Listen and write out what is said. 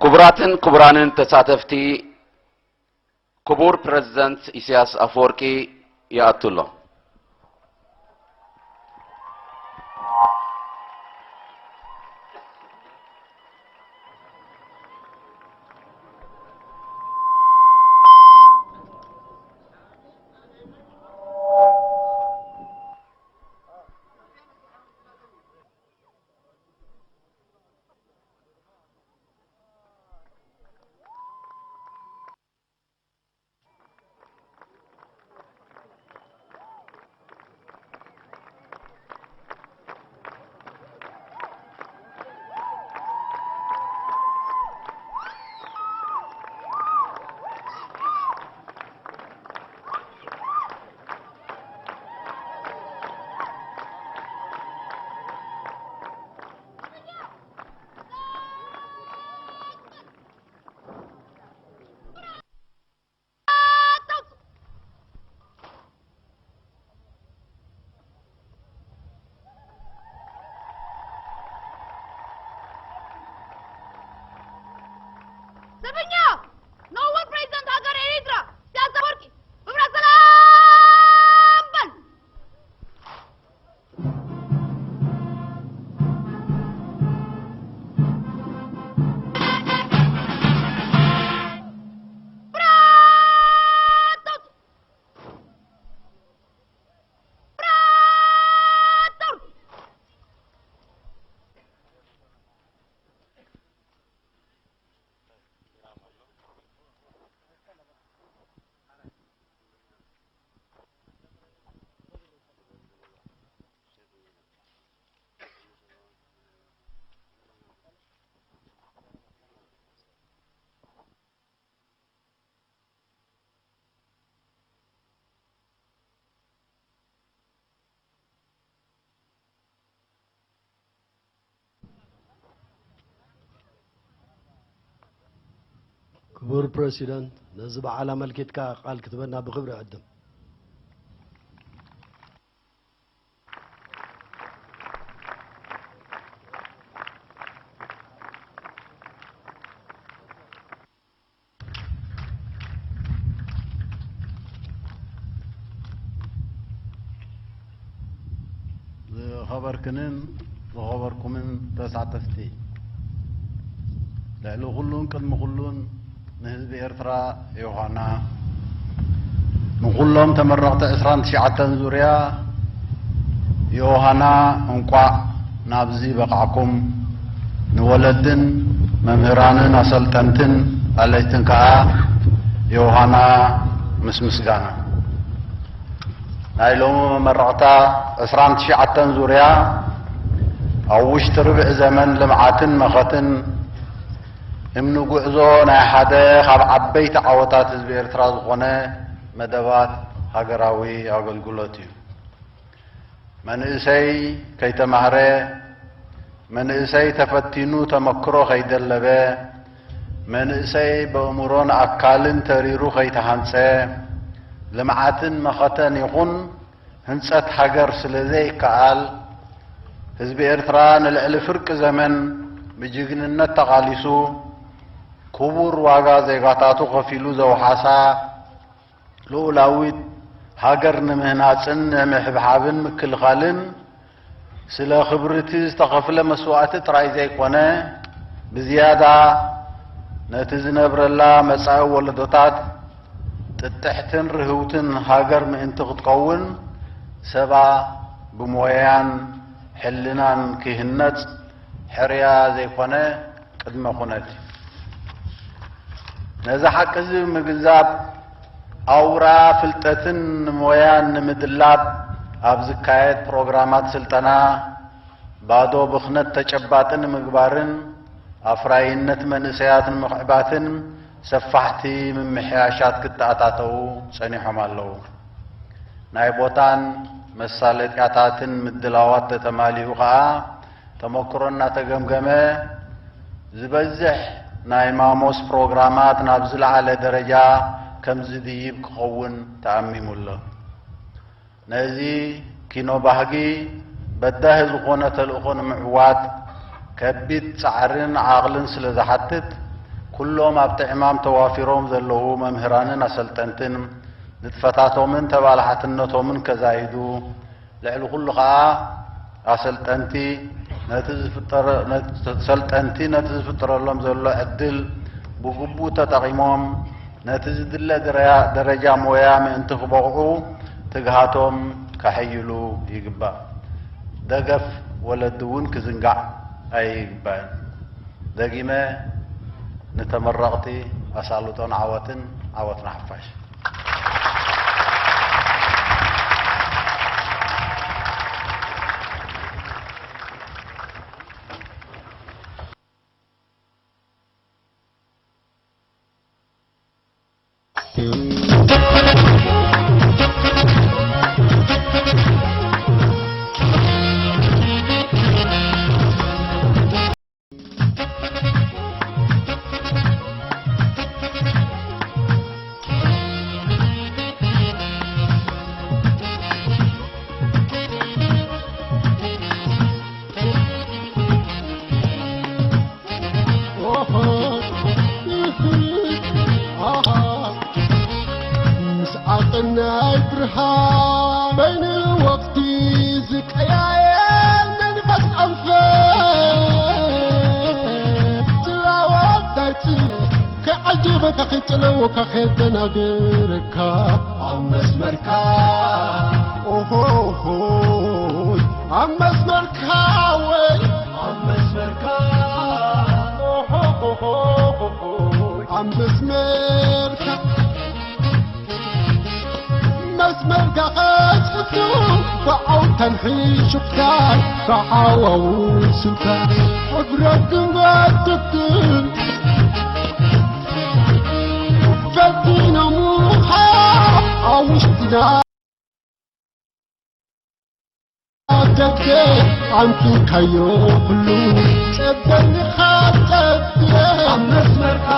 ክቡራትን ክቡራንን ተሳተፍቲ፣ ክቡር ፕረዚደንት ኢሳያስ ኣፈወርቂ ይኣቱ ኣሎ። ሰበኛ ንእወ ፕሬዚደንት ሃገር ኤሪትራ ኢሳያስ ኣፈወርቂ ብብረት ሰላም በል። ክቡር ፕረሲደንት፣ ነዚ በዓል ኣመልኪትካ ቃል ክትበና ብኽብሪ እዕድም። ዝኸበርክንን ዝኸበርኩምን ተሳተፍቲ፣ ልዕሊ ኩሉን ቅድሚ ኩሉን ንህዝቢ ኤርትራ ዮሃና፣ ንኩሎም ተመረቕቲ ዕስራን ትሽዓተን ዙርያ ዮሃና እንቋዕ ናብዚ በቓዕኩም፣ ንወለድን መምህራንን ኣሰልጠንትን ኣለይትን ከኣ ዮሃና ምስ ምስጋና። ናይ ሎሚ መመረቕታ ዕስራን ትሽዓተን ዙርያ ኣብ ውሽጢ ርብዒ ዘመን ልምዓትን መኸትን እምኒ ጉዕዞ ናይ ሓደ ካብ ዓበይቲ ዓወታት ህዝቢ ኤርትራ ዝኾነ መደባት ሃገራዊ ኣገልግሎት እዩ። መንእሰይ ከይተማህረ፣ መንእሰይ ተፈቲኑ ተመክሮ ከይደለበ፣ መንእሰይ በእምሮን ኣካልን ተሪሩ ከይተሃንጸ፣ ልምዓትን መኸተን ይኹን ህንጸት ሃገር ስለ ዘይከኣል፣ ህዝቢ ኤርትራ ንልዕሊ ፍርቂ ዘመን ብጅግንነት ተቓሊሱ፣ ክቡር ዋጋ ዜጋታቱ ከፊሉ ዘውሓሳ ልኡላዊት ሃገር ንምህናጽን ንምሕብሓብን ምክልኻልን ስለ ክብሪ እቲ ዝተኸፍለ መስዋእቲ ጥራይ ዘይኮነ፣ ብዝያዳ ነቲ ዝነብረላ መጻኢ ወለዶታት ጥጥሕትን ርህውትን ሃገር ምእንቲ ክትከውን፣ ሰባ ብሞያን ሕልናን ክህነጽ ሕርያ ዘይኮነ ቅድመ ኩነት እዩ። ነዚ ሓቂ እዚ ብምግንዛብ፣ ኣውራ ፍልጠትን ሞያን ንምድላብ ኣብ ዝካየድ ፕሮግራማት ስልጠና፣ ባዶ ብኽነት ተጨባጢ ንምግባርን ኣፍራይነት መንእሰያት ንምኽዕባትን ሰፋሕቲ ምምሕያሻት ክተኣታተዉ ጸኒሖም ኣለዉ። ናይ ቦታን መሳለጥያታትን ምድላዋት ተተማሊኡ ከኣ፣ ተመክሮ እናተገምገመ፣ ዝበዝሕ ናይ ማሞስ ፕሮግራማት ናብ ዝለዓለ ደረጃ ከም ዝድይብ ክኸውን ተኣሚሙ ኣሎ። ነዚ ኪኖ ባህጊ በዳሂ ዝኾነ ተልእኾ ንምዕዋት ከቢድ ጻዕርን ዓቕልን ስለ ዝሓትት፣ ኩሎም ኣብቲ ዕማም ተዋፊሮም ዘለዉ መምህራንን ኣሰልጠንትን ንጥፈታቶምን ተባላሓትነቶምን ከዛይዱ፣ ልዕሊ ኩሉ ኸኣ ኣሰልጠንቲ ነቲ ዝፍጠረ-፣ ነቲ፣ ሰልጠንቲ ነቲ ዝፍጠረሎም ዘሎ ዕድል ብግቡእ ተጠቒሞም ነቲ ዝድለ ደረያ-፣ ደረጃ ሞያ ምእንቲ ክበቕዑ ትግሃቶም ከሐይሉ ይግባእ። ደገፍ ወለዲ እውን ክዝንጋዕ ኣይግባእን። ደጊመ ንተመረቕቲ ኣሳልጦን ዓወትን፣ ዓወት ንሓፋሽ። ኦሆ፣ እህ፣ ኣሃ። ምስ ዓቕናይ ብርሃን በይኑ ወቕቲ ዝቀያየር መንፈስ ኣንፈት ትላወት ናይ ጽልኢ ከይዓጀበካ ከይጸለወካ ከየደናገረካ ኣብ መስመርካ ኦሆሆይ ኣብ መስመርካ ወይ ኣብ መስመርካ ኦሆሆሆይ ኣብ መስመርካ መስመርካ ኸጽቱ ብዓውታን ሕሹኽታን ብዓዋው ስልታ ሕብረት ግንባር ትክል ፈቲኖሙኻ ኣብ ውሽጥና ደገ ኣንቱካዮ ኩሉ ጸበልኻ ጸብለ ኣብ መስመርካ